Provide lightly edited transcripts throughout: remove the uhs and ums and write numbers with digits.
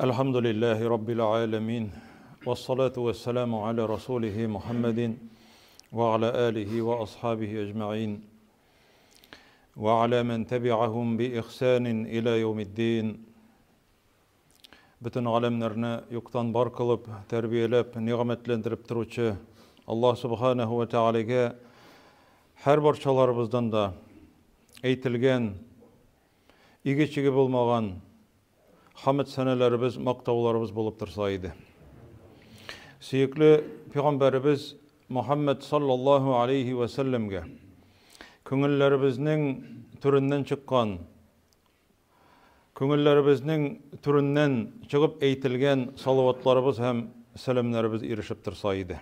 Әлхәмдүлилләһи раббил галәмин. Вассалату вассаламу аля расулихи Мухаммадин ва аля алихи ва асхабихи әҗмәгыйн. Ва аля ман табиахум би ихсанин иля яумиддин. Бөтен галәмнәрне юктан бар кылып, тәрбияләп, нигъмәтләндереп торучы Аллаһ субханаһу ва тәгаләгә һәр барчаларыбыздан да әйтелгән иге-чиге булмаган хамд сәнәләребез, мактауларыбыз булып торса иде. Сөекле пәйгамбәребез Мухаммад саллаллаһу алейхи ва сәлләмгә күңелләребезнең түреннән чыккан, күңелләребезнең түреннән чыгып әйтелгән салаватларыбыз һәм сәламнәребез ирешеп торса иде.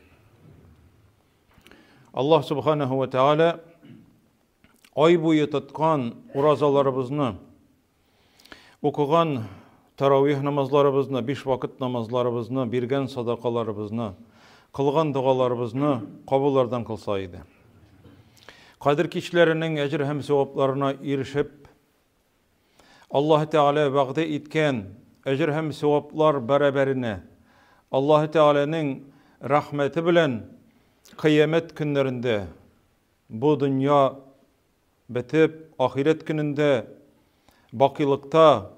Аллаһ субханаһу ва тааля ай буе тоткан уразаларыбызны, укыган таравих намазларыбызны, биш вакыт намазларыбызны, биргән садакаларыбызны, кылган догаларыбызны кабуллардан кылса иде. Кадер кичләренең әҗер һәм савапларына ирешеп, Аллаһ Тәгалә вәгъдә иткән әҗер һәм саваплар бәрабәренә Аллаһ Тәгаләнең рәхмәте белән кыямәт көннәрендә Бу дөнья бетеп, ахирәт көнендә, бакыйлыкта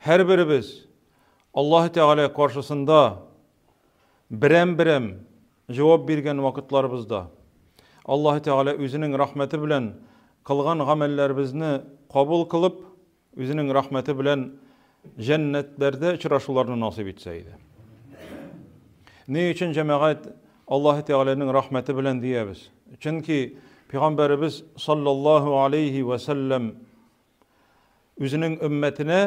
һәрберебез Аллаһ Тәгалә каршысында берәм-берәм җавап биргән вакытларыбызда Аллаһ Тәгалә үзенең рәхмәте белән кылган гамәлләребезне кабул кылып, Үзенең рәхмәте белән җәннәтләрдә очрашуларны насыйп итсә иде. Ни өчен җәмәгать Аллаһ Тәгаләнең рәхмәте белән диябез? Чөнки Пәйгамбәребез саллаллаһу алейхи ва сәлләм үзенең өммәтенә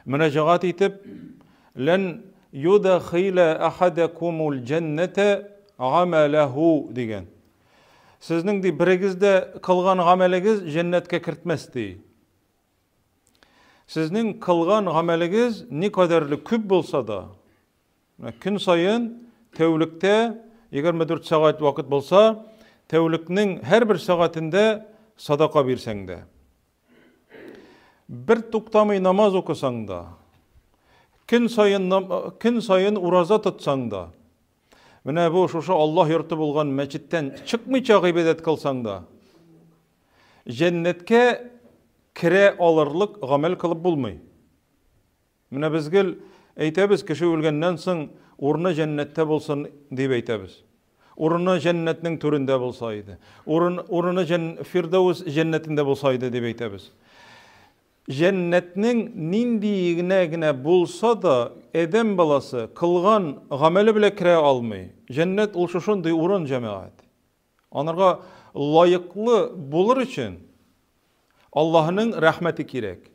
мөрәҗәгать итеп, "Лән юдхила ахадакумул җәннәтә гамалаху" дигән. Сезнең ди берегез дә кылган гамәлегез җәннәткә кертмәс ди. Сезнең кылган гамәлегез никадәрле күп булса да, көн саен тәүлектә 24 сәгать вакыт булса, тәүлекнең һәрбер сәгатендә садака бирсәң дә, Бер туктамый намаз укысаң да, көн саен, көн саен ураза тотсаң да, менә бу шушы Аллаһ йорты булган мәчеттән чыкмыйча гыйбадәт кылсаң да, җәннәткә керә алырлык гамәл кылып булмый. Менә без гел әйтәбез, кеше үлгәннән соң урыны җәннәттә булсын дип әйтәбез. Урыны җәннәтнең түрендә булса иде. Урын, урыны җән, Фирдәүс җәннәтендә булса иде дип әйтәбез. Җәннәтнең нинди генә генә булса да, адәм баласы кылган гамәле белән керә алмый. Җәннәт ул шушындый урын, җәмәгать. Анарга лаеклы булыр өчен Аллаһының рәхмәте кирәк.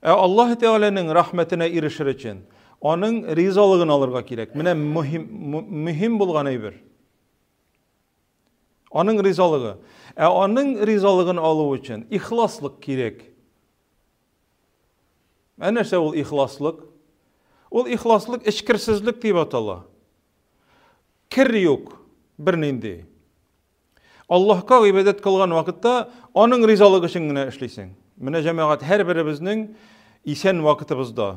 Ә Аллаһ Тәгаләнең рәхмәтенә ирешер өчен аның ризалыгын алырга кирәк. Менә мөһим, мөһим булган әйбер. Аның ризалыгы. Ә аның ризалыгын алу өчен ихласлык кирәк. Ә нәрсә ул ихласлык? Ул ихласлык эчкерсезлек дип атала. Кер юк бернинди. Аллаһка гыйбадәт кылган вакытта аның ризалыгы өчен генә эшлисең. Менә җәмәгать һәрберебезнең исән вакытыбызда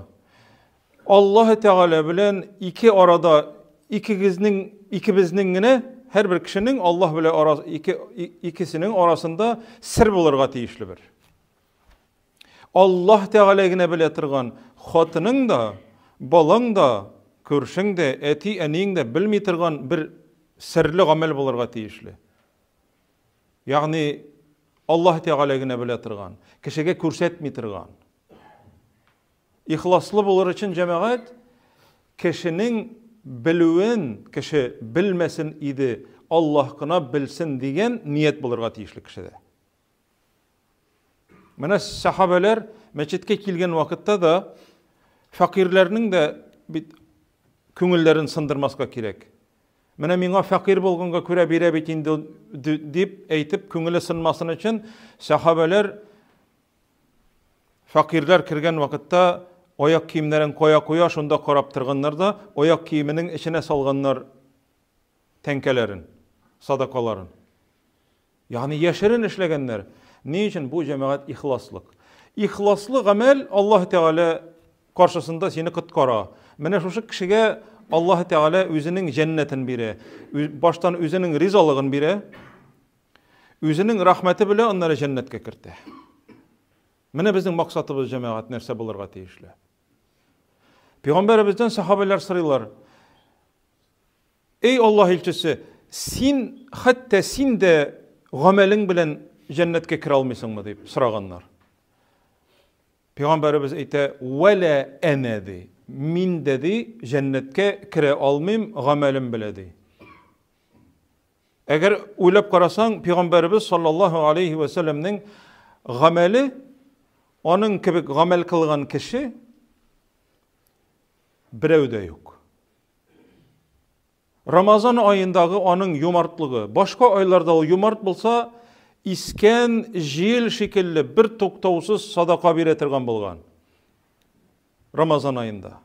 Аллаһ Тәгалә белән ике арада икегезнең икебезнең генә һәрбер кешенең Аллаһ белән ара, ике, икесенең арасында сер булырга тиешле бер. Аллаһ Тәгалә генә белә торган хатының да, балаң да, күршең дә, әти-әниең дә белми торган бер серле гамәл булырга тиешле. Ягъни Аллаһ Тәгалә генә белә торган, кешегә күрсәтми торган. Ихласлы булыр өчен җәмәгать кешенең белүен кеше белмәсен иде, Аллаһ кына белсен дигән ният булырга тиешле кешедә. Менә сахабәләр мәчеткә килгән вакытта да фәкыйрьләрнең дә бит күңелләрен сындырмаска кирәк. Менә миңа фәкыйрь булганга күрә бирә бит инде дип әйтеп күңеле сынмасын өчен сахабәләр фәкыйрьләр кергән вакытта аяк киемнәрен кая куя, шунда карап торганнар да аяк киеменең эченә салганнар тәңкәләрен, садакаларын. Ягъни яшерен эшләгәннәр. Ни өчен бу җәмәгать ихласлык? Ихласлы гамәл Аллаһ Тәгалә каршысында сине коткара. Менә шушы кешегә Аллаһ Тәгалә үзенең җәннәтен бирә. Баштан үзенең ризалыгын бирә. Үзенең рәхмәте белән аннары җәннәткә кертә. Менә безнең максатыбыз җәмәгать нәрсә булырга тиешле. Пәйгамбәребездән сахабәләр сорыйлар. Эй Аллаһ илчесе, син хәтта син дә гамәлең белән җәннәткә керә алмыйсыңмы дип сораганнар. Пәйгамбәребез әйтә, "Вәлә әнә" ди. Мин дә ди җәннәткә керә алмыйм гамәлем белә ди. Әгәр уйлап карасаң, пәйгамбәребез саллаллаһу алейхи ва сәлләмнең гамәле аның кебек гамәл кылган кеше берәү дә юк. Рамазан аендагы аның юмартлыгы, башка айларда ул юмарт булса, искән җил шикелле бер туктаусыз садака бирә торган булган. Рамазан аенда.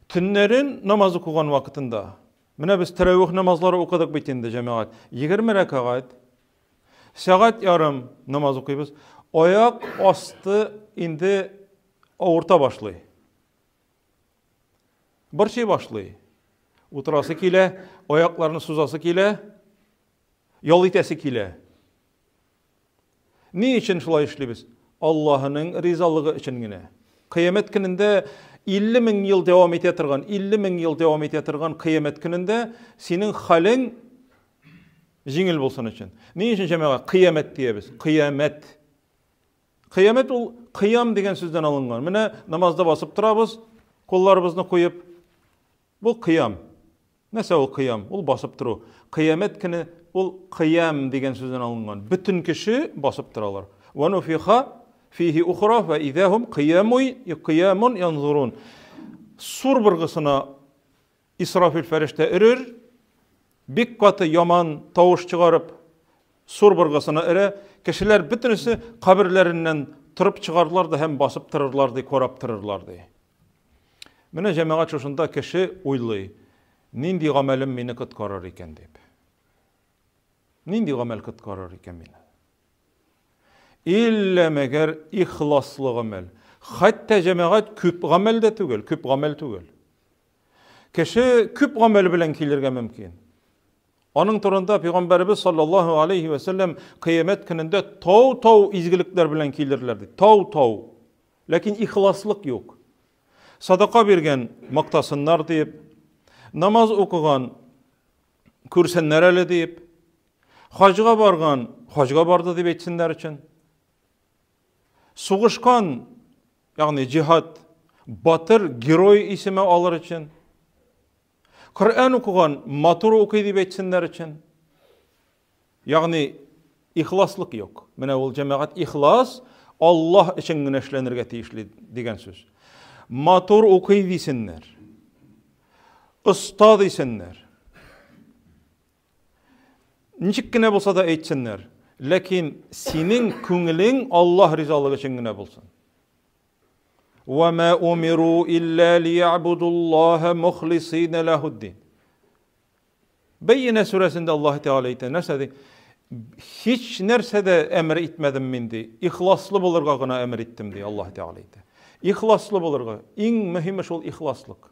Төннәрен намаз укыган вакытында, менә без тәравих намазлары укыдык бит инде, җәмәгать. 20 рәкәгать, сәгать ярым намаз укыйбыз. Аяк асты инде авырта башлый. Борчый башлый. Утырасы килә, аякларны сузасы килә, ял итәсе килә. Ни өчен шулай эшлибез? Аллаһының ризалыгы өчен генә. Кыямәт көнендә 50 мең ел дәвам итә торган, 50 мең ел дәвам итә торган кыямәт көнендә синең хәлең җиңел булсын өчен. Ни өчен җәмәгать кыямәт диябез? Кыямәт. Кыямәт ул кыям дигән сүздән алынган. Менә намазда басып торабыз, кулларыбызны куеп. Бу кыям. Нәрсә ул кыям? Ул басып тору. Кыямәт көне ул кыям дигән сүздән алынган. Бөтен кеше басып торалар. Ва нуфиха фихи ухра фа идахум кыямуй кыямун янзурун. Сур быргысына Исрафил фәрештә өрер, бик каты яман тавыш чыгарып, сур быргысына өрә, кешеләр бөтенесе каберләреннән торып чыгарлар да һәм басып торырлар ди, карап торырлар ди. Менә җәмәгать шушында кеше уйлый, нинди гамәлем мине коткарыр икән дип. Нинди гамәл коткарыр икән мине? Иллә мәгәр ихласлы гамәл. Хәтта җәмәгать күп гамәл дә түгел, күп гамәл түгел. Кеше күп гамәл белән килергә мөмкин. Аның турында Пәйгамбәребез саллаллаһу алейхи ва сәлләм кыямәт көнендә тау-тау изгелекләр белән килерләр ди. Тау-тау. Ләкин ихласлык юк. Садака биргән мактасыннар диеп, намаз укыган күрсеннәр әле диеп, хаҗга барган хаҗга барды дип әйтсеннәр өчен. Сугышкан, ягъни җиһад, батыр, герой исеме алыр өчен. Коръән укыган, матур укый дип әйтсеннәр өчен. Ягъни ихласлык юк. Менә ул җәмәгать ихлас Аллаһ өчен генә эшләнергә тиешле дигән сүз. Матур укый дисеннәр. Оста дисеннәр. Ничек кенә булса да әйтсеннәр. Ләкин синең күңелең Аллаһ ризалыгы өчен генә булсын. Ва ма умиру илля лиябудуллаһа мухлисина лахуддин. Бәйинә сүрәсендә Аллаһ Тәгалә әйтә, нәрсә ди? Һич нәрсә дә әмер итмәдем мин ди. Ихласлы булырга гына әмер иттем ди Аллаһ Тәгалә әйтә. Ихласлы булырга. Иң мөһиме шул ихласлык.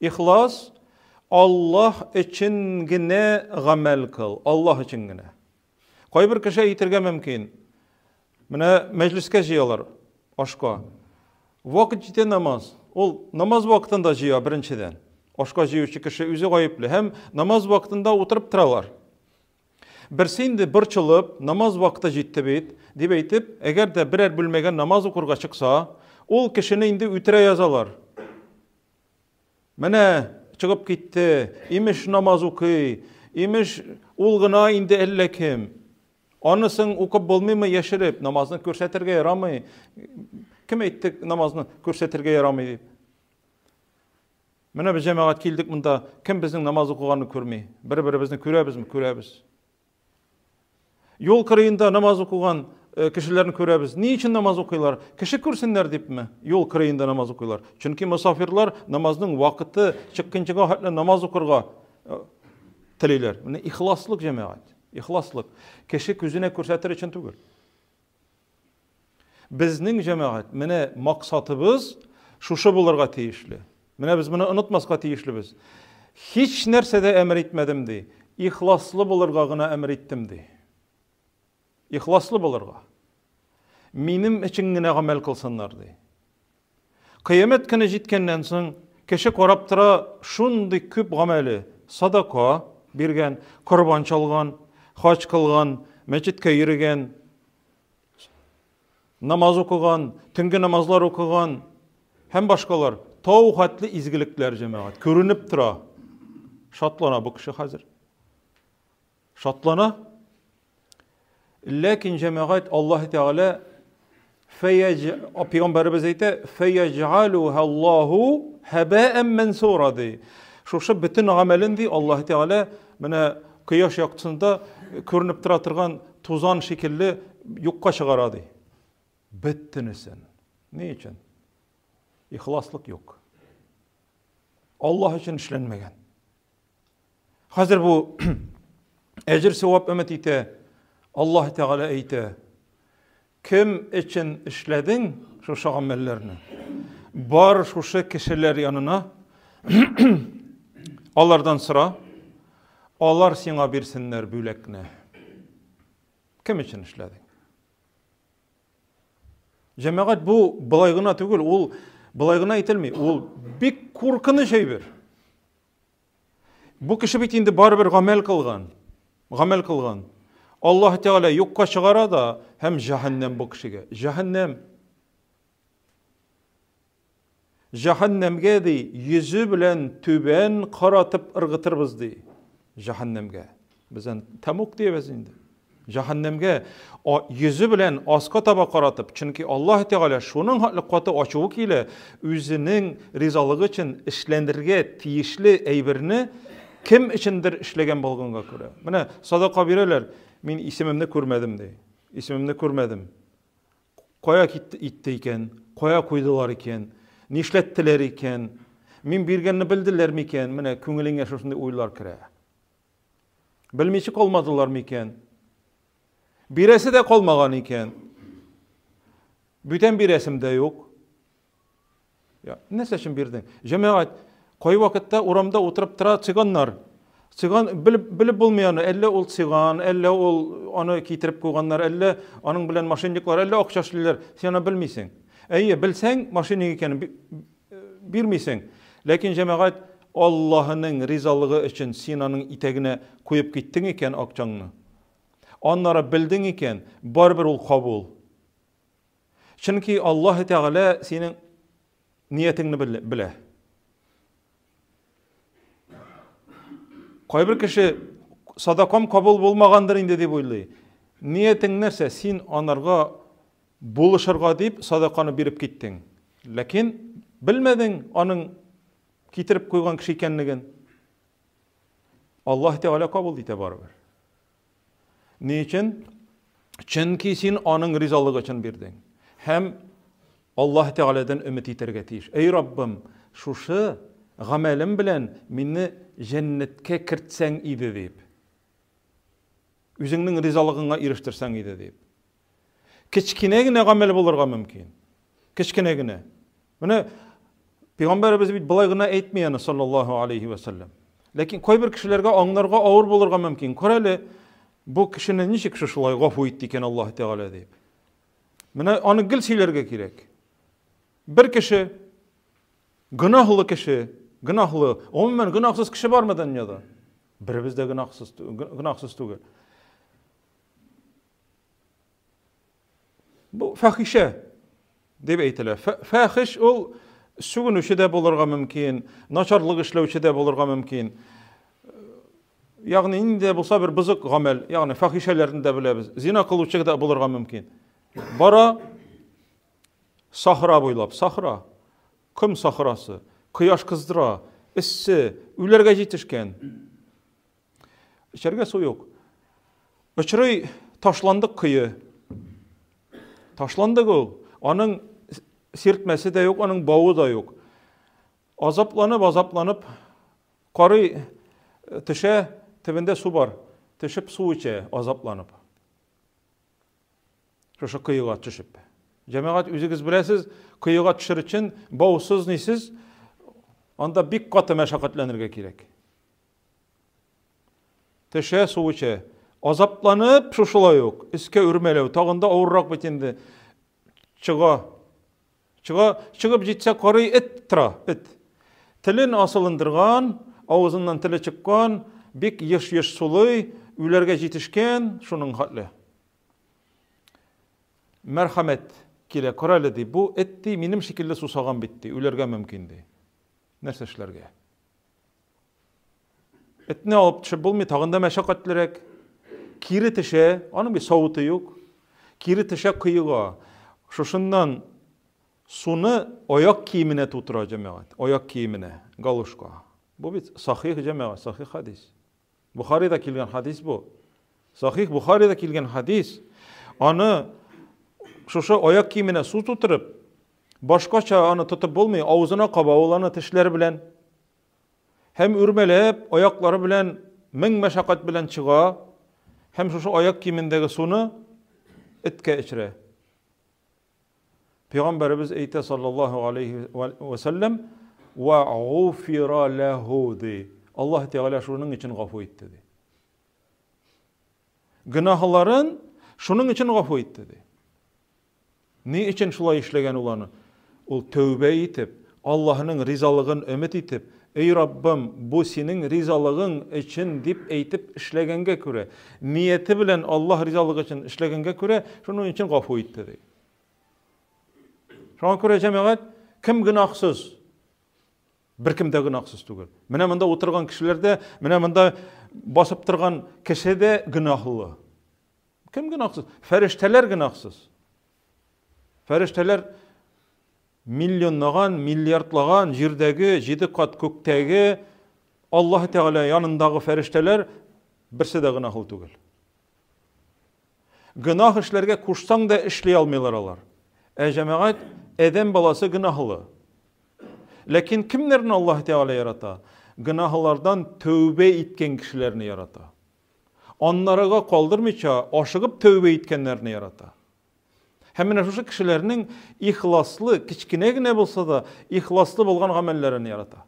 Ихлас, Аллаһ өчен генә гамәл кыл, Аллаһ өчен генә. Кайбер кеше әйтергә мөмкин. Менә мәҗлескә җыялар ашка. Вакыт җитә намаз. Ул намаз вакытында җыя беренчедән. Ашка җыючы кеше үзе гаепле һәм намаз вакытында утырып торалар. Берсе инде борчылып, намаз вакыты җитте бит, дип әйтеп, әгәр дә берәр бүлмәгә намаз укырга чыкса, ул кешене инде үтерә язалар. Менә чыгып китте, имеш намаз укый, имеш ул гына инде әллә кем. Анысын укып булмыймы яшереп, намазны күрсәтергә ярамый. Кем әйтте намазны күрсәтергә ярамый дип? Менә без җәмәгать килдек монда, кем безнең намаз укыганны күрми? Бер-беребезне күрәбезме? Күрәбез. Юл кырыенда намаз укыган э, кешеләрне күрәбез. Ни өчен намаз укыйлар? Кеше күрсеннәр дипме? Юл кырыенда намаз укыйлар. Чөнки мосафирлар намазның вакыты чыккынчыга хәтле намаз укырга э, телиләр. Менә ихласлык җәмәгать. Ихласлык. Кеше күзенә күрсәтер өчен түгел. Безнең җәмәгать, менә максатыбыз шушы булырга тиешле. Менә без моны онытмаска тиешлебез. Һич нәрсә дә әмер итмәдем, ди. Ихласлы булырга гына әмер иттем, ди. Ихласлы булырга. Минем өчен генә гамәл кылсыннар, ди. Кыямәт көне җиткәннән соң, кеше карап тора, шундый күп гамәле, садака биргән, корбан чалган, хаҗ кылган, мәчеткә йөрегән, намаз укыган, төнге намазлар укыган һәм башкалар. Тау хәтле изгелекләр, җәмәгать, күренеп тора. Шатлана бу кеше хәзер. Шатлана. Ләкин җәмәгать Аллаһ Тәгалә фәяҗ пәйгамбәребез әйтә, фәяҗалуһа Аллаһу һәбәән мансура ди. Шушы бөтен гамәлен ди Аллаһ Тәгалә менә кояш яктысында күренеп тора торган тузан шикелле юкка чыгара ди. Бөтенесен. Ни өчен? Ихласлык юк. Аллаһ өчен эшләнмәгән. Хәзер бу әҗер савап өмет итә. Аллаһ Тәгалә әйтә: Кем өчен эшләдең шушы гамәлләрне? Бар шушы кешеләр янына, алардан сора, алар сиңа бирсеннәр бүләкне. Кем өчен эшләдең? Җәмәгать бу былай гына түгел, ул былай гына әйтелми, ул бик куркыныч әйбер. Бу кеше бит инде барыбер гамәл кылган. Гамәл кылган. Аллаһ Тәгалә юкка чыгара да һәм җәһәннәм бу кешегә. Җәһәннәм. Җәһәннәмгә ди, йөзе белән түбән каратып ыргытырбыз ди. Җәһәннәмгә. Без аны тәмук диябез инде. Җәһәннәмгә йөзе белән аска таба каратып, чөнки Аллаһ Тәгалә шуның хәтле каты ачуы килә, үзенең ризалыгы өчен эшләнергә тиешле әйберне кем өчендер эшләгән булганга күрә. Менә садака бирәләр, мин исемемне күрмәдем ди. Исемемне күрмәдем. Кая китте итте икән? Кая куйдылар икән? Нишләттеләр икән? Мин биргәнне белделәр микән? Менә күңелеңә шушындый уйлар керә. Белмичә калмадылар микән? Бирәсе дә калмаган икән. Бүтән бирәсем дә юк. Я, нәрсә өчен бирдең? Җәмәгать, кай вакытта урамда утырып тора цыганнар. Цыган белеп, белеп булмый аны, әллә ул цыган, әллә ул аны китереп куйганнар, әллә аның белән мошенниклар, әллә акча эшлиләр. Син аны белмисең. Әйе, белсәң, мошенник икәнен бирмисең. Ләкин җәмәгать Аллаһының ризалыгы өчен син аның итәгенә куеп киттең икән акчаңны. Аннары белдең икән, барыбер ул кабул. Чөнки Аллаһ Тәгалә синең ниятеңне белә. Кайбер кеше садакам кабул булмагандыр инде дип уйлый. Ниятең нәрсә? Син анарга Булышырга дип садаканы биреп киттең. Ләкин белмәдең аның китереп куйган кеше икәнлеген. Аллаһ Тәгалә кабул итә барыбер. Ни өчен? Чөнки син аның ризалыгы өчен бирдең. Һәм Аллаһ Тәгаләдән өмет итәргә тиеш. Эй Раббым, шушы гамәлем белән мине җәннәткә кертсәң иде дип. Үзеңнең ризалыгыңа ирештерсәң иде дип. Кечкенә генә гамәл булырга мөмкин. Кечкенә генә. Менә пәйгамбәребез бит болай гына әйтми аны саллаллаһу алейхи ва саллям. Ләкин кайбер кешеләргә аңларга авыр булырга мөмкин. Күр әле, бу кешене ничек шушылай гафу итте икән Аллаһ Тәгалә дип. Менә аны гел сөйләргә кирәк. Бер кеше гөнаһлы кеше, гөнаһлы, гомумән гөнаһсыз кеше бармы дөньяда? Беребез дә гөнаһсыз, гөнаһсыз түгел. Бу фахишә дип әйтелә. Фахиш ул сүгенүче дә булырга мөмкин, начарлык эшләүче дә булырга мөмкин. Ягъни нинди дә булса бер бозык гамәл, ягъни фахишәләрне дә беләбез. Зина кылучы да булырга мөмкин. Бара сахра буйлап, сахра, ком сахрасы, кояш кыздыра, эссе, үләргә җитешкән. Эчәргә су юк. Очрый ташландык кое. Ташландык ул. Аның сиртмәсе дә юк, аның бавы да юк. Азапланып, азапланып карый э, төшә, төбендә су бар. Төшеп су эчә, азапланып. Шушы коега төшеп. Җәмәгать, үзегез беләсез, коега төшер өчен баусыз нисез, анда бик каты мәшәкатьләнергә кирәк. Төшә, су эчә. Азапланып, шушылай ук, өскә үрмәләү, тагын да авыррак бит инде. Чыга. Чыга, чыгып җитсә, карый, эт тора, эт. Телен асылындырган, авызыннан теле чыккан, бик еш-еш сулый, үләргә җитешкән, шуның хәтле. Мәрхәмәт килә, кара әле, ди, бу эт, ди, минем шикелле сусаган бит, ди, үләргә мөмкин, ди. Нәрсә эшләргә? Этне алып төшеп булмый, тагын да мәшәкатьлерәк. Кире төшә, аның бит савыты юк. Кире төшә коега. Шушыннан суны аяк киеменә тутыра җәмәгать, аяк киеменә, галушка. Бу бит сахих җәмәгать, сахих хадис. Бухарида килгән хадис бу. Сахих Бухарида килгән хадис. Аны шушы аяк киеменә су тутырып, башкача аны тотып булмый, авызына каба ул аны тешләре белән. Һәм үрмәләп, аяклары белән мең мәшәкать белән чыга һәм шушы аяк киемендәге суны эткә эчерә. Пәйгамбәребез әйтә саллаллаһу алейхи вә сәлләм, "Ва гуфира ләһу" ди. Аллаһ Тәгалә шуның өчен гафу итте ди. Гөнаһларын шуның өчен гафу итте ди. Ни өчен шулай эшләгән ул аны? Ул тәүбә итеп, Аллаһның ризалыгын өмет итеп, Эй Раббым, бу синең ризалыгың өчен дип әйтеп эшләгәнгә күрә, нияте белән Аллаһ ризалыгы өчен эшләгәнгә күрә, шуның өчен гафу итте ди. Шуңа күрә җәмәгать, кем гөнаһсыз? Беркем дә гөнаһсыз түгел. Менә монда утырган кешеләр дә, менә монда басып торган кеше дә гөнаһлы. Кем гөнаһсыз? Фәрештәләр гөнаһсыз. Фәрештәләр миллионлаган, миллиардлаган җирдәге, җиде кат күктәге Аллаһ Тәгалә янындагы фәрештәләр берсе дә гөнаһлы түгел. Гөнаһ эшләргә кушсаң да эшли алмыйлар алар. Ә җәмәгать адәм баласы гөнаһлы. Ләкин кемнәрне Аллаһ Тәгалә ярата? Гөнаһлардан тәүбә иткән кешеләрне ярата. Аннарыга калдырмыйча, ашыгып тәүбә иткәннәрне ярата. Һәм менә шушы кешеләрнең ихласлы, кечкенә генә булса да, ихласлы булган гамәлләрен ярата.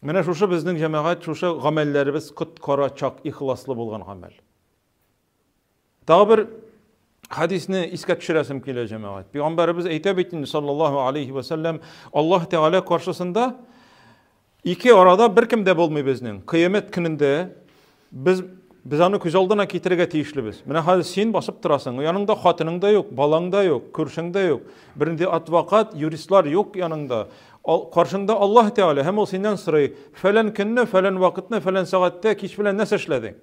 Менә шушы безнең җәмәгать, шушы гамәлләребез коткарачак ихласлы булган гамәл. Тагы бер хадисне искә төшерәсем килә җәмәгать. Пәйгамбәребез әйтә бит инде саллаллаһу алейхи ва саллям, Аллаһ Тәгалә каршысында Ике арада беркем дә булмый безнең. Кыямәт көнендә без без аны күз алдына китерергә тиешлебез. Менә хәзер син басып торасың, яныңда хатының да юк, балаң да юк, күршең дә юк, бернинди адвокат, юристлар юк яныңда. Каршыңда Аллаһ Тәгалә һәм ул синнән сорый, фәлән көнне, фәлән вакытны, фәлән сәгатьтә кич белән нәрсә эшләдең?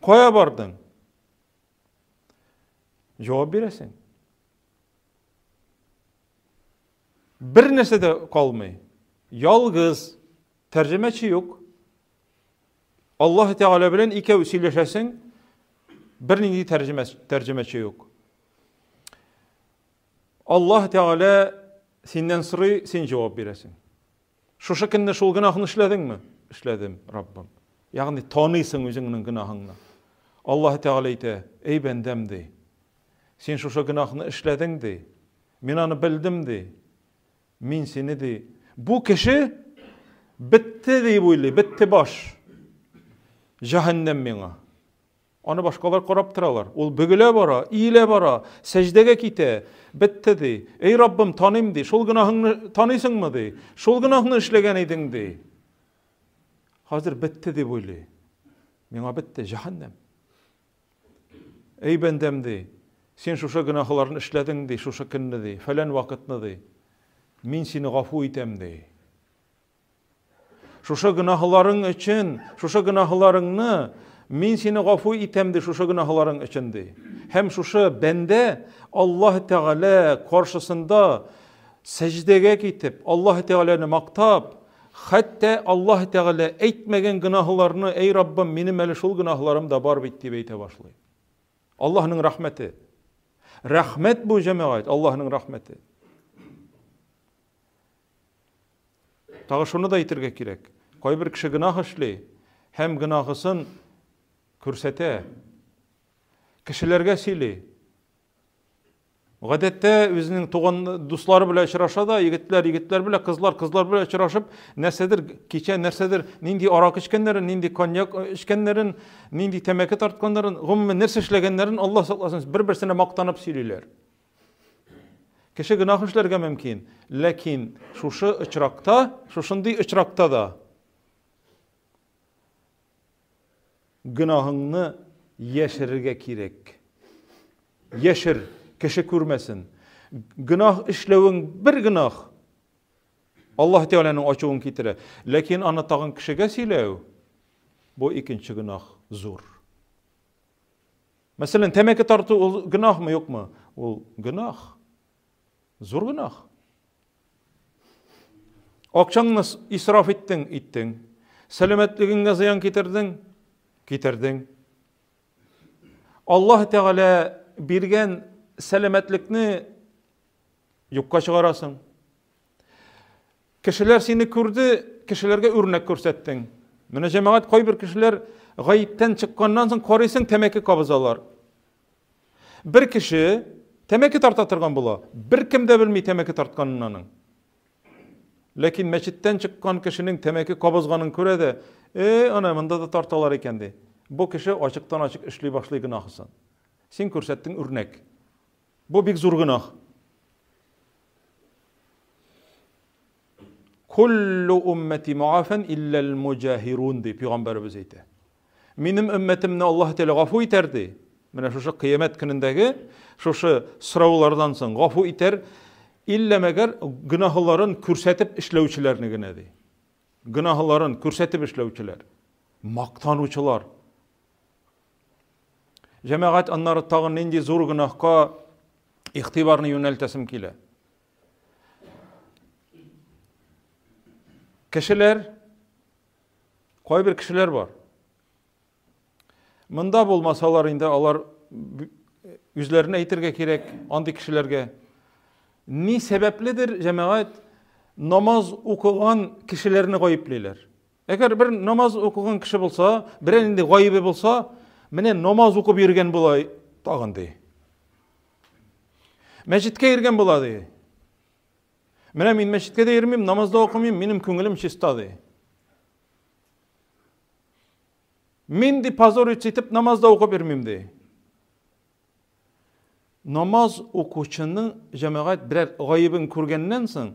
Кая бардың? Җавап бирәсең. Бер нәрсә дә калмый. Ялгыз. Тәрҗемәче юк. Аллаһ Тәгалә белән икәү сөйләшәсең, бернинди тәрҗемә тәрҗемәче юк. Аллаһ Тәгалә синнән сорый, син җавап бирәсең. Шушы көнне шул гөнаһны эшләдеңме? Эшләдем, Раббым. Ягъни таныйсың үзеңнең гөнаһыңны. Аллаһ Тәгалә әйтә, эй бәндәм ди. Син шушы гөнаһны эшләдең ди. Мин аны белдем ди. Мин сине ди. Бу кеше бетте дип уйлый, бетте баш. Җәһәннәм миңа. Аны башкалар карап торалар. Ул бөгелә бара, иелә бара, сәҗдәгә китә. Бетте ди. Эй Раббым, таныйм ди. Шул гөнаһыңны таныйсыңмы ди. Шул гөнаһны эшләгән идең ди. Хәзер бетте дип уйлый. Миңа бетте, җәһәннәм. Эй бәндәм ди, син шушы гөнаһларны эшләдең ди, шушы көнне ди, фәлән вакытны ди. Мин сине гафу итәм ди. Шушы гөнаһларың өчен, шушы гөнаһларыңны мин сине гафу итәм ди, шушы гөнаһларың өчен ди. Һәм шушы бәндә Аллаһ Тәгалә каршысында сәҗдәгә китеп, Аллаһ Тәгаләне мактап, Хәтта Аллаһ Тәгалә әйтмәгән гөнаһларны, әй Раббым, минем әле шул гөнаһларым да бар бит, дип әйтә башлый. Аллаһның рәхмәте. Рәхмәт бу, җәмәгать, Аллаһның рәхмәте. Тагы шуны да әйтергә кирәк. Кайбер кеше гөнаһ эшли һәм гөнаһысын күрсәтә. Кешеләргә сөйли. Гадәттә үзенең туган дуслары белән очраша да, егетләр егетләр белән, кызлар кызлар белән очрашып, нәрсәдер кичә нәрсәдер, нинди аракы эчкәннәрен, нинди коньяк эчкәннәрен, нинди тәмәке тартканнарын, гомумән нәрсә эшләгәннәрен Алла сакласын, бер-берсенә мактанып сөйлиләр. Кеше гөнаһ эшләргә мөмкин, ләкин шушы очракта, шушындый очракта да Гөнаһыңны яшерергә кирәк. Яшер, кеше күрмәсен. Гөнаһ эшләвең бер гөнаһ. Аллаһ Тәгаләнең ачуын китерә. Ләкин аны тагын кешегә сөйләү, бу икенче гөнаһ, зур. Мәсәлән, тәмәке тарту ул гөнаһмы, юкмы? Ул гөнаһ. Зур гөнаһ. Акчаңны исраф иттең, иттең. Сәламәтлегеңә зыян китердең, китердең. Аллаһ Тәгалә биргән сәламәтлекне юкка чыгарасың. Кешеләр сине күрде, кешеләргә үрнәк күрсәттең. Менә җәмәгать кайбер кешеләр гаептән чыкканнан соң карыйсың, тәмәке кабызалар. Бер кеше тәмәке тарта торган була. Беркем дә белми тәмәке тартканын аның. Ләкин мәчеттән чыккан кешенең тәмәке кабызганын күрә дә, "Э, ана монда да тарталар икән" ди. Бу кеше ачыктан-ачык эшли башлый гөнаһысын. Син күрсәттең үрнәк. Бу бик зур гөнаһ. Куллу уммәти муафан илләл муҗаһирун ди пәйгамбәребез әйтә. Минем өммәтемне Аллаһ Тәгалә гафу итәр ди. Менә шушы кыямәт көнендәге шушы сораулардан соң гафу итәр, иллә мәгәр гөнаһларын күрсәтеп эшләүчеләрне генә ди. Гөнаһларын күрсәтеп эшләүчеләр, мактанучылар. Җәмәгать аннары тагын нинди зур гөнаһка игътибарны юнәлтәсем килә. Кешеләр, кайбер кешеләр бар. Монда булмасалар инде алар үзләренә әйтергә кирәк андый кешеләргә. Ни сәбәпледер җәмәгать намаз укыган кешеләрне гаеплиләр. Әгәр бер намаз укыган кеше булса, берәр нинди гаебе булса, менә намаз укып йөргән була тагын ди. Мәчеткә йөргән була ди. Менә мин мәчеткә дә йөрмим, намаз да укымыйм, минем күңелем чиста ди. Мин ди позориться итеп намаз да укып йөрмим ди. Намаз укучының җәмәгать берәр гаебен күргәннән соң,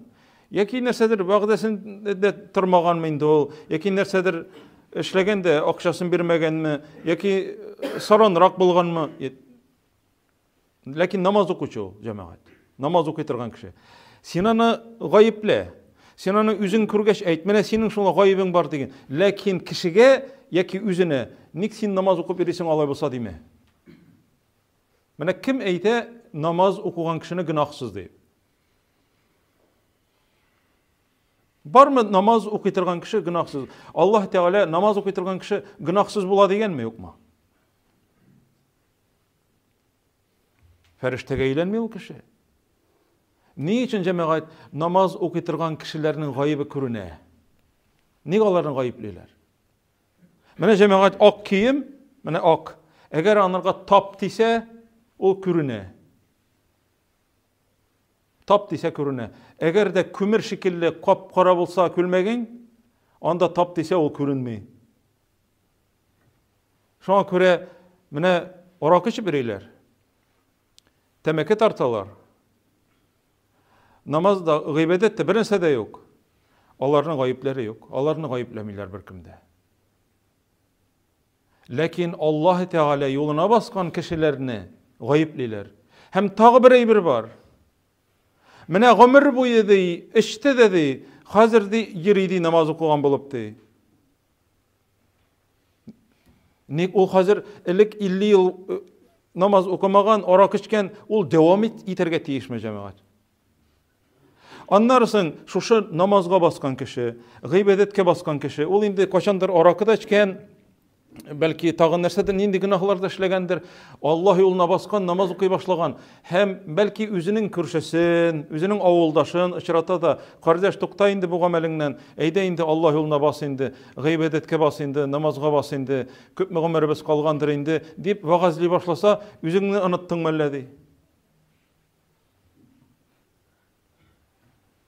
яки нәрсәдер вәгъдәсендә тормаганмы инде ул, яки нәрсәдер эшләгән дә акчасын бирмәгәнме, яки саранрак булганмы, Ләкин намаз укучы ул, җәмәгать. Намаз укый торган кеше. Син аны гаеплә. Син аны үзең күргәч әйт, менә синең шуңа гаебең бар диген. Ләкин кешегә яки үзенә, ник син намаз укып йөрисең алай булса димә. Менә кем әйтә намаз укыган кешене гөнаһсыз дип? Бармы намаз укый торган кеше гөнаһсыз? Аллаһ Тәгалә намаз укый торган кеше гөнаһсыз була дигәнме, юкмы? Фәрештәгә әйләнми ул кеше. Ни өчен җәмәгать намаз укый торган кешеләрнең гаебе күренә? Ник аларны гаеплиләр? Менә җәмәгать ак кием, менә ак. Әгәр анарга тап тисә, ул күренә. Тап тисә күренә. Әгәр дә күмер шикелле кап-кара булса күлмәгең, анда тап тисә ул күренми. Шуңа күрә менә аракы эчеп йөриләр. Тәмәке тарталар. Намаз да, гыйбадәт тә бернәрсә дә юк. Аларның гаепләре юк. Аларны гаепләмиләр беркем дә. Ләкин Аллаһ Тәгалә юлына баскан кешеләрне гаеплиләр. Һәм тагы бер әйбер бар. Менә гомер буе ди, эчте дә ди, хәзер ди йөри ди намаз укыган булып ди. Ник ул хәзер элек 50 ел э, намаз укымаган, арак эчкән, ул дәвам итәргә тиешме, җәмәгать? Аннары соң шушы намазга баскан кеше, гыйбадәткә баскан кеше, ул инде кайчандыр аракы да эчкән, бәлки тагын нәрсәдер нинди гөнаһлар да эшләгәндер, Аллаһ юлына баскан, намаз укый башлаган һәм бәлки үзенең күршесен, үзенең авылдашын очрата да, кардәш, тукта инде бу гамәлеңнән, әйдә инде Аллаһ юлына бас инде, гыйбадәткә бас инде, намазга бас инде, күпме гомеребез калгандыр инде, дип вәгазьли башласа, үзеңне оныттың мәллә ди.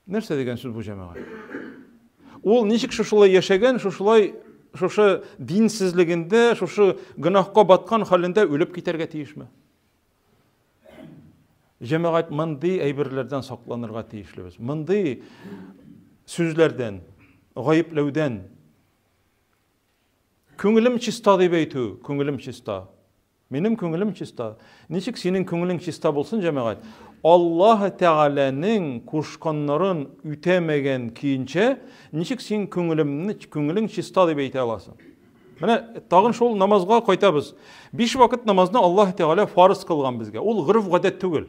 Нәрсә дигән сүз бу, җәмәгать? Ул ничек шушылай яшәгән, шушылай шушы динсезлегендә, шушы гөнаһка баткан хәлендә үлеп китәргә тиешме? Җәмәгать мондый әйберләрдән сакланырга тиешлебез. Мондый сүзләрдән, гаепләүдән. Күңелем чиста дип әйтү, күңелем чиста. Минем күңелем чиста. Ничек синең күңелең чиста булсын, җәмәгать? Аллаһ Тәгаләнең кушканнарын үтәмәгән көенчә, ничек син күңелемне, күңелең чиста дип әйтә аласың? Менә тагын шул намазга кайтабыз. Биш вакыт намазны Аллаһ Тәгалә фарыз кылган безгә. Ул гореф-гадәт түгел.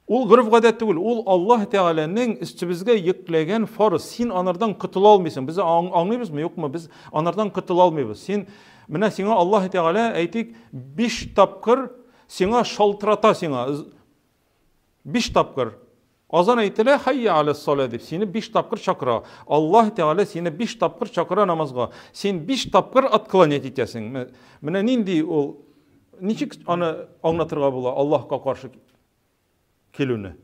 Ул гореф-гадәт түгел, ул Аллаһ Тәгаләнең өстебезгә йөкләгән фарыз. Син анардан котыла алмыйсың. Без аңлыйбызмы, юкмы? Без анардан котыла алмыйбыз. Син менә сиңа Аллаһ Тәгалә, әйтик, биш тапкыр сиңа шалтырата сиңа. Биш тапкыр. Азан әйтелә, хайя аләс-салә дип, сине биш тапкыр чакыра. Аллаһ Тәгалә сине биш тапкыр чакыра намазга. Син биш тапкыр отклонять итәсең. Менә нинди ул, ничек аны аңлатырга була Аллаһка каршы килүне?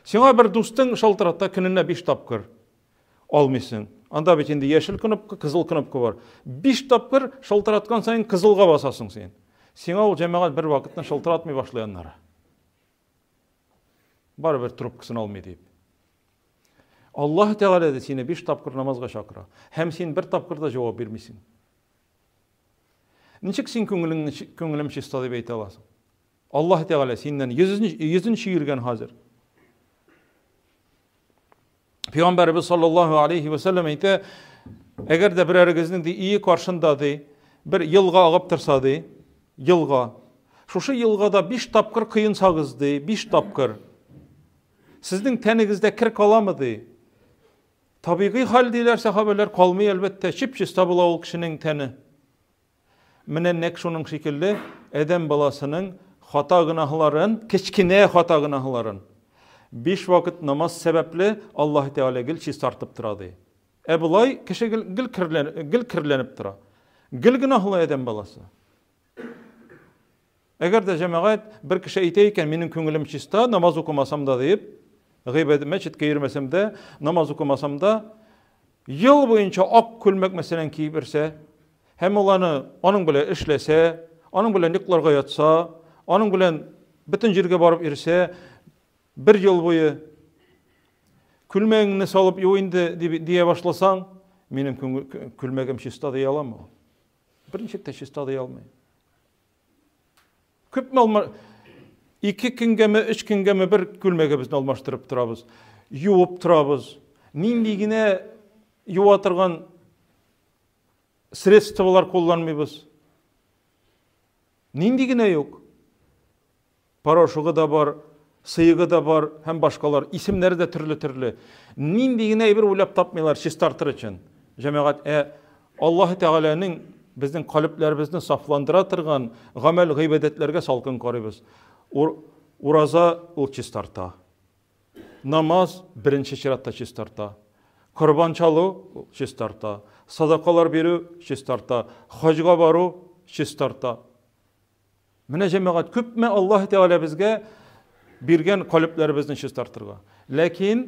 Сиңа бер дустың шалтырата көненә биш тапкыр. Алмыйсың. Анда бит инде яшел кнопка, кызыл кнопка бар. Биш тапкыр шалтыраткан саен кызылга басасың син. Сиңа ул җәмәгать бер вакытны шалтыратмый башлый аннары. Барыбер трубкасын алмый дип. Аллаһ Тәгалә дә сине биш тапкыр намазга чакыра. Һәм син бер тапкыр да җавап бирмисең. Ничек син күңелеңне күңелем чиста дип әйтә аласың? Аллаһ Тәгалә синнән йөзен йөзен чөергән хәзер. Пәйгамбәребез саллаллаһу алейхи ва саллям әйтә, әгәр дә берәрегезнең ди ие каршында ди бер елга агып торса ди, елга. Шушы елгада биш тапкыр коенсагыз ди, биш тапкыр. Сезнең тәнегездә кер каламы ди? Табигый хәл диләр сәхабәләр, калмый әлбәттә, чип-чиста була ул кешенең тәне. Менә нәкъ шуның шикелле адәм баласының хата гөнаһларын, кечкенә хата гөнаһларын биш вакыт намаз сәбәпле Аллаһ Тәгалә гел чистартып тора ди. Ә болай кеше гел гел керлән, гел керләнеп тора. Гел гөнаһлы адәм баласы. Әгәр дә җәмәгать бер кеше әйтә икән, минем күңелем чиста, намаз укымасам да диеп, гыйбадәт мәчеткә йөрмәсәм дә, намаз укымасам да, ел буенча ак күлмәк мәсәлән киеп йөрсә, һәм ул аны аның белән эшләсә, аның белән йокларга ятса, аның белән бөтен җиргә барып йөрсә, бер ел буе күлмәгеңне салып ю инде дип дия башласаң, минем күлмәгем чиста дия аламы ул? Берничек тә чиста дия алмый. Күпме алма ике көнгәме, өч көнгәме бер күлмәгебезне алмаштырып торабыз. Юып торабыз. Нинди генә юа торган средстволар кулланмыйбыз. Нинди генә юк. Порошогы да бар, сыегы да бар һәм башкалар. Исемнәре дә төрле-төрле. Нинди генә әйбер уйлап тапмыйлар чистартыр өчен. Җәмәгать, ә Аллаһ Тәгаләнең безнең калебләребезне сафландыра торган гамәл гыйбадәтләргә салкын карыйбыз. Ураза ул чистарта. Намаз беренче чиратта чистарта. Корбан чалу чистарта. Садакалар бирү чистарта. Хаҗга бару чистарта. Менә җәмәгать, күпме Аллаһ Тәгалә безгә биргән калебләребезне чистартырга. Ләкин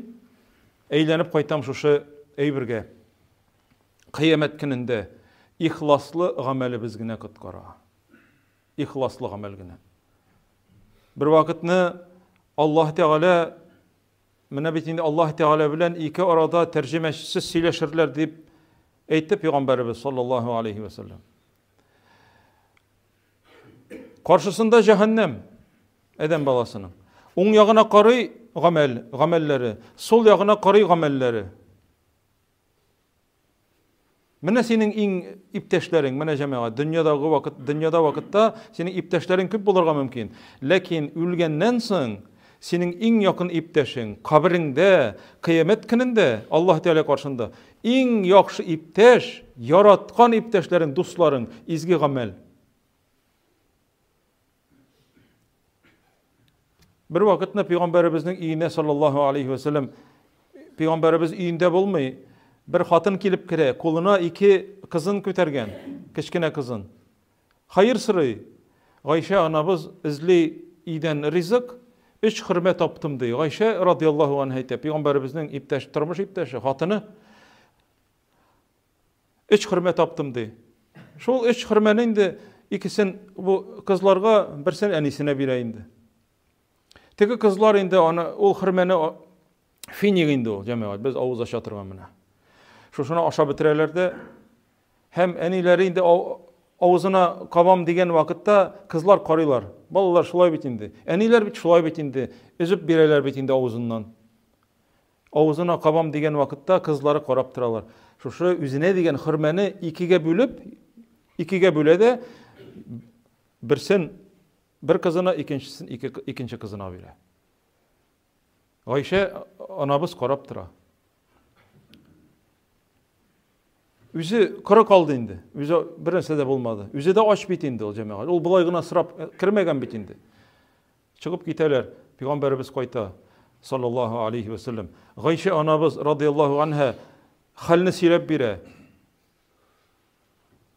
әйләнеп кайтам шушы әйбергә. Кыямәт көнендә ихласлы гамәлебез генә коткара. Ихласлы гамәл генә. Бер вакытны Аллаһ Тәгалә менә бит инде Аллаһ Тәгалә белән ике арада тәрҗемәчесез сөйләшерләр дип әйтте пәйгамбәребез саллаллаһу алейхи ва саллям. Каршысында җәһәннәм адәм баласының. Уң ягына карый гамәл, гамәлләре, сул ягына карый гамәлләре. Менә синең иң иптәшләрең, менә җәмәгать, дөньядагы вакыт, дөньяда вакытта синең иптәшләрең күп булырга мөмкин. Ләкин үлгәннән соң синең иң якын иптәшең кабереңдә, кыямәт көнендә Аллаһ Тәгалә каршында иң яхшы иптәш, яраткан иптәшләрең, дусларың, изге гамәл. Бер вакытны пәйгамбәребезнең өенә саллаллаһу алейхи ва саллям пәйгамбәребез өендә булмый, бер хатын килеп керә, кулына ике кызын күтәргән, кечкенә кызын. Хәер сорый. Гайшә анабыз эзли өйдән ризык, Өч хөрмә таптым ди. Гайшә радияллаһу анһа әйтә, пәйгамбәребезнең иптәш, тормыш иптәше, хатыны. Өч хөрмә таптым ди. Шул өч хөрмәне инде икесен бу кызларга, берсен әнисенә бирә инде. Теге кызлар инде аны ул хөрмәне финик инде ул, җәмәгать, без авыз ача торган менә. Шушыны ашап бетерәләр дә һәм әниләре инде авызына кабам дигән вакытта кызлар карыйлар. Балалар шулай бит инде. Әниләр бит шулай бит инде. Өзеп бирәләр бит инде авызыннан. Авызына кабам дигән вакытта кызлары карап торалар. Шушы үзенә дигән хөрмәне икегә бүлеп, икегә бүлә дә берсен бер кызына, икенчесен ике, икенче кызына бирә. Гайшә анабыз карап тора. Үзе коры калды инде. Үзе бер нәрсә дә булмады. Үзе дә ач бит инде ул җәмәгать. Ул болай гына сорап э, кермәгән бит инде. Чыгып китәләр. Пәйгамбәребез кайта. Саллаллаһу алейхи ва саллям. Гайшә анабыз радияллаһу анха хәлне сөйләп бирә.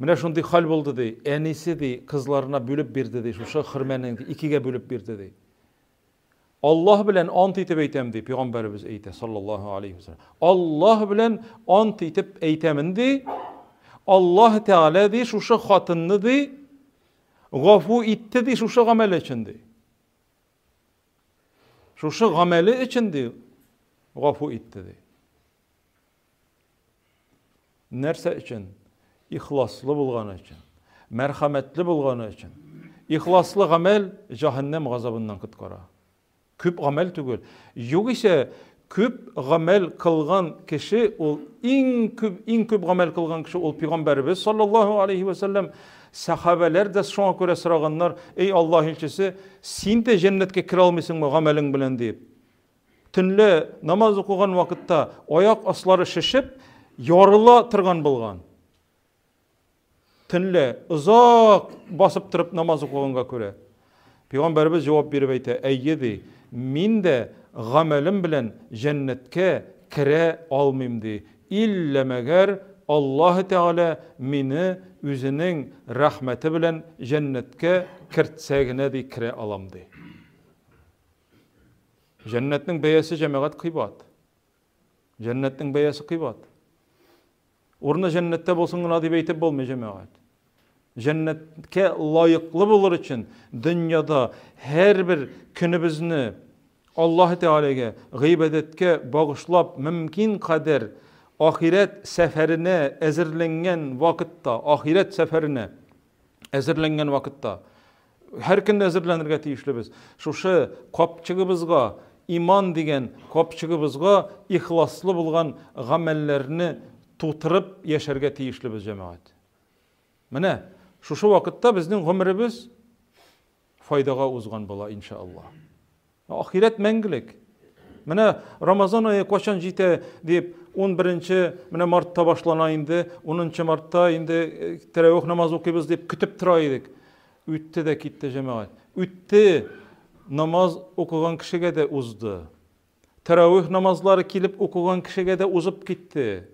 Менә шундый хәл булды ди. Әнисе ди, кызларына бүлеп бирде ди, шушы хөрмәне икегә бүлеп бирде ди. Аллаһ белән ант итеп әйтәм ди, пәйгамбәребез әйтә, саллаллаһу алейхи ва саллям. Аллаһ белән ант итеп әйтәмен ди. Аллаһ Тәгалә ди, шушы хатынны ди, гафу итте ди, шушы гамәле өчен ди. Шушы гамәле өчен ди, гафу итте ди. Нәрсә өчен? Ихласлы булганы өчен. Мәрхәмәтле булганы өчен. Ихласлы гамәл җәһәннәм газабыннан коткара. Күп гамәл түгел. Югыйсә, күп гамәл кылган кеше ул иң күп иң күп гамәл кылган кеше ул пәйгамбәребез саллаллаһу алейхи ва саллям. Сахабәләр дә шуңа күрә сораганнар, эй Аллаһ илчесе, син дә җәннәткә керә алмыйсыңмы гамәлең белән дип. Төнлә намаз укыган вакытта аяк аслары шешеп, ярыла торган булган. Төнлә озак басып торып намаз укыганга күрә. Пәйгамбәребез җавап биреп әйтә, әйе ди, мин дә гамәлем белән җәннәткә керә алмыйм ди. Иллә мәгәр Аллаһ Тәгалә мине үзенең рәхмәте белән җәннәткә кертсә генә ди керә алам ди. Җәннәтнең бәясе җәмәгать кыйбат. Җәннәтнең бәясе кыйбат. Урыны җәннәттә булсын гына дип әйтеп булмый җәмәгать. Җәннәткә лаеклы булыр өчен дөньяда һәрбер көнебезне Аллаһ Тәгаләгә гыйбадәткә багышлап мөмкин кадәр ахирәт сәфәренә әзерләнгән вакытта, ахирәт сәфәренә әзерләнгән вакытта һәр көнне әзерләнергә тиешлебез. Шушы капчыгыбызга, иман дигән капчыгыбызга ихласлы булган гамәлләрне тутырып яшәргә тиешлебез, җәмәгать. Менә шушы вакытта безнең гомеребез файдага узган була, иншаллаһ. Ахирәт мәңгелек. Менә Рамазан ае кайчан җитә дип 11 менә мартта башлана инде, 10 мартта инде э, тәравих намазы укыйбыз дип көтеп тора идек. Үтте дә китте җәмәгать. Үтте. Намаз укыган кешегә дә узды. Тәравих намазлары килеп укыган кешегә дә узып китте.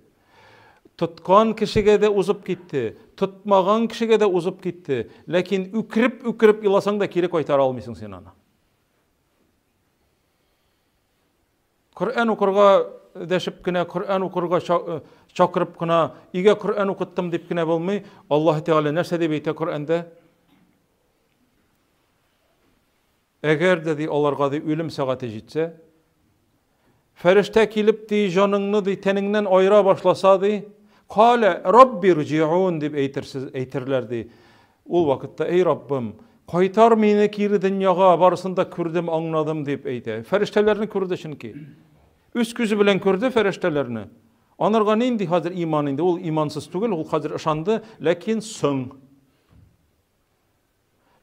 Тоткан кешегә дә узып китте, тотмаган кешегә дә узып китте. Ләкин үкереп-үкереп еласаң да кире кайтара алмыйсың син аны. Коръән укырга дәшеп кенә, Коръән укырга э, чакырып кына, өйгә Коръән укыттым дип кенә булмый. Аллаһ Тәгалә нәрсә дип әйтә Коръәндә? Әгәр дә ди аларга ди үлем сәгате җитсә, фәрештә килеп ди җаныңны ди тәнеңнән аера башласа ди, калә рабби рҗиун дип әйтерсез әйтерләр ди. Ул вакытта эй Раббым, кайтар мине кире дөньяга, барысын да күрдем, аңладым дип әйтә. Фәрештәләрне күрде чөнки. Үз күзе белән күрде фәрештәләрне. Анарга нинди хәзер иман инде? Ул имансыз түгел, ул хәзер ышанды, ләкин соң.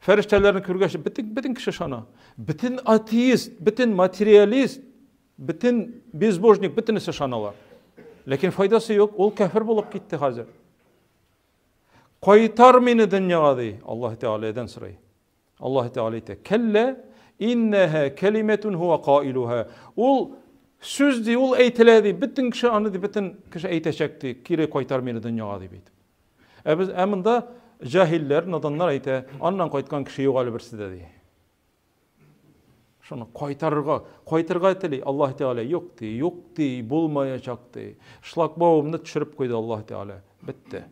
Фәрештәләрне күргәч, бөтен, бөтен кеше ышана. Бөтен атеист, бөтен материалист, бөтен безбожник, бөтенесе ышаналар. Ләкин файдасы юк, ул кәфер булып китте хәзер. Кайтар мине дөньяга ди, Аллаһ Тәгаләдән сорый. Аллаһ Тәгалә әйтә: "Кәллә иннаһа калиматун хуа каилуха". Ул сүз ди, ул әйтелә ди, бөтен кеше аны ди, бөтен кеше әйтәчәк ди, кире кайтар мине дөньяга дип әйтеп. Ә без ә монда җаһилләр, наданнар әйтә, аннан кайткан кеше юк әле берсе дә ди. Шуны кайтарырга, кайтырга тели. Аллаһ Тәгалә юк ди, юк ди, булмаячак ди. Шлагбаумны төшереп куйды Аллаһ Тәгалә. Бетте.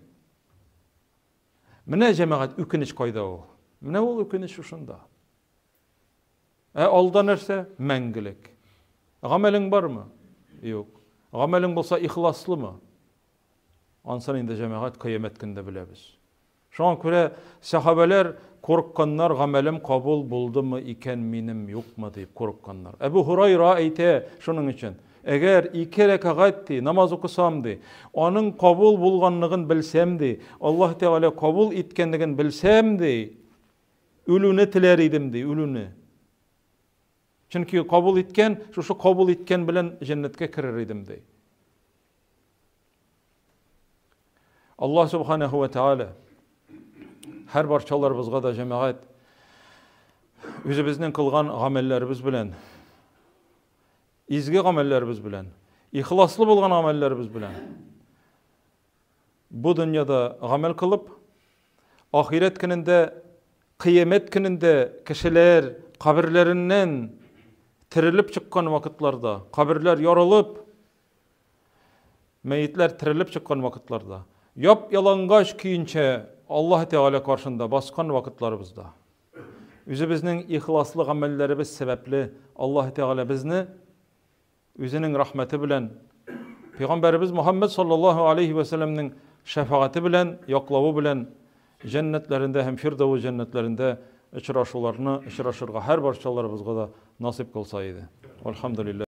Менә җәмәгать үкенеч кайда ул? Менә ул үкенеч шушында. Ә алда нәрсә? Мәңгелек. Гамәлең бармы? Юк. Гамәлең булса ихласлымы? Ансын инде җәмәгать кыямәт көндә беләбез. Шуңа күрә сәхабәләр курыкканнар, гамәлем кабул булдымы икән минем, юкмы дип курыкканнар. Әбу Һурайра әйтә шуның өчен, әгәр ике рәкәгать ди, намаз укысам ди, аның кабул булганлыгын белсәм ди, Аллаһ Тәгалә кабул иткәнлеген белсәм ди, үлүне теләр идем ди, үлүне. Чөнки кабул иткән, шушы кабул иткән белән җәннәткә керер идем ди. Аллаһ субханаху ва тааля һәр барчаларыбызга да җәмәгать үзебезнең кылган гамәлләребез белән изге гамәлләребез белән ихласлы булган гамәлләребез белән бу дөньяда гамәл кылып ахирәт көнендә кыямәт көнендә кешеләр каберләреннән терелеп чыккан вакытларда каберләр ярылып Мәетләр терелеп чыккан вакытларда, яп-ялангач көенчә Аллаһ Тәгалә каршында баскан вакытларыбызда, үзебезнең ихласлы гамәлләребез сәбәпле Аллаһ Тәгалә безне үзенең рәхмәте белән, Пәйгамбәребез Мухаммад саллаллаһу алейхи вә сәлләмнең шәфәгате белән, яклавы белән җәннәтләрендә һәм Фирдәвес җәннәтләрендә очрашуларны очрашырга һәр барчаларыбызга да насыйп кылса иде. Вальхамдулиллаһ.